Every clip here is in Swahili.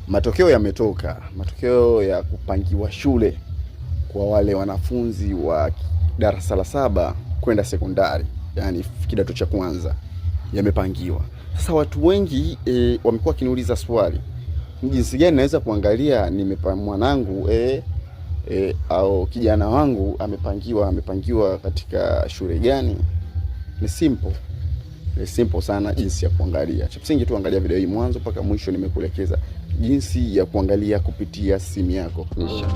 Matokeo yametoka, matokeo ya kupangiwa shule kwa wale wanafunzi wa darasa la saba kwenda sekondari, yani kidato cha kwanza yamepangiwa. Sasa watu wengi wamekuwa wakiniuliza swali, ni jinsi gani naweza kuangalia nimepa mwanangu au kijana wangu amepangiwa katika shule gani? Ni simple. Ni simple sana jinsi ya kuangalia. Cha msingi tu angalia video hii mwanzo mpaka mwisho, nimekuelekeza jinsi ya kuangalia kupitia simu yako. Nisha.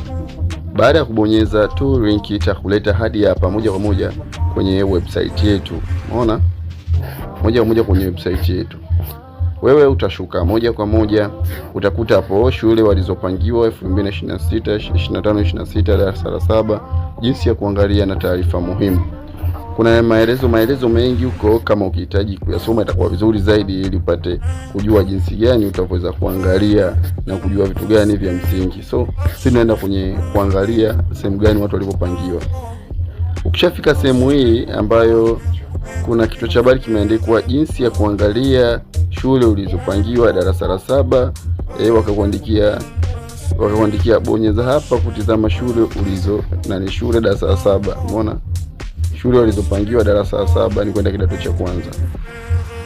Baada ya kubonyeza tu link itakuleta hadi hapa moja kwa moja kwenye website yetu. Umeona? Moja kwa moja kwenye website yetu. Wewe utashuka moja kwa moja utakuta hapo shule walizopangiwa 2026, 25, 26 darasa la saba, jinsi ya kuangalia na taarifa muhimu. Kuna maelezo mengi huko, kama ukihitaji kuyasoma itakuwa vizuri zaidi, ili upate kujua jinsi gani utaweza kuangalia na kujua vitu gani vya msingi. So sisi tunaenda kwenye kuangalia sehemu gani watu walipopangiwa. Ukishafika sehemu hii ambayo kuna kichwa cha habari kimeandikwa jinsi ya kuangalia shule ulizopangiwa darasa la saba, wakakuandikia bonyeza hapa kutizama shule ulizo na ni shule darasa la saba. Umeona? Shule walizopangiwa darasa la saba ni kwenda kidato cha kwanza.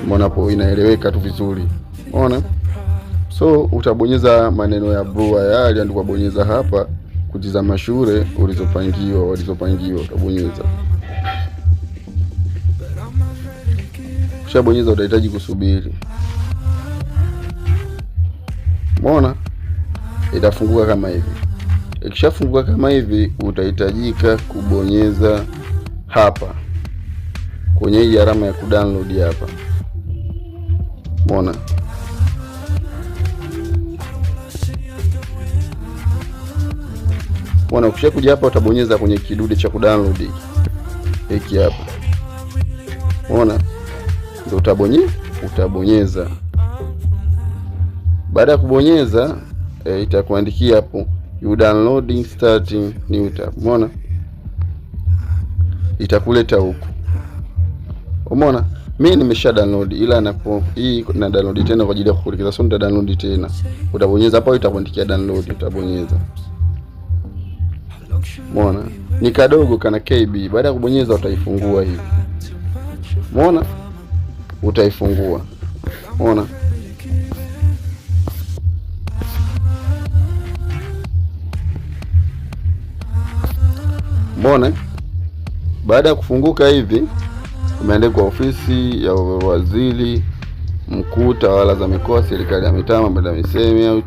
Umeona hapo inaeleweka tu vizuri. Umeona? So utabonyeza maneno ya blue haya yaliandikwa bonyeza hapa kutizama shule ulizopangiwa, walizopangiwa utabonyeza. Ukishabonyeza utahitaji kusubiri. Umeona? Itafunguka kama hivi. Ikishafunguka kama hivi utahitajika kubonyeza hapa kwenye hii alama ya kudownload hapa. Umeona? Umeona, ukishakuja hapa utabonyeza kwenye kidude cha kudownload hiki hapa. Umeona? Ndio utabonyeza. Baada ya kubonyeza itakuandikia hapo you downloading starting new tab. Umeona? Itakuleta huku. Umeona? Mimi nimesha download, ila napo hii na download tena kwa ajili ya kukuelekeza. So nita download tena. Utabonyeza hapo itakuandikia download, utabonyeza. Umeona? Ni kadogo kana KB. Baada ya kubonyeza utaifungua hivi. Umeona? Utaifungua. Umeona? Umeona? Baada ya kufunguka hivi imeandikwa ofisi ya waziri mkuu, tawala za mikoa, serikali ya mitaa, mambo ya misemi au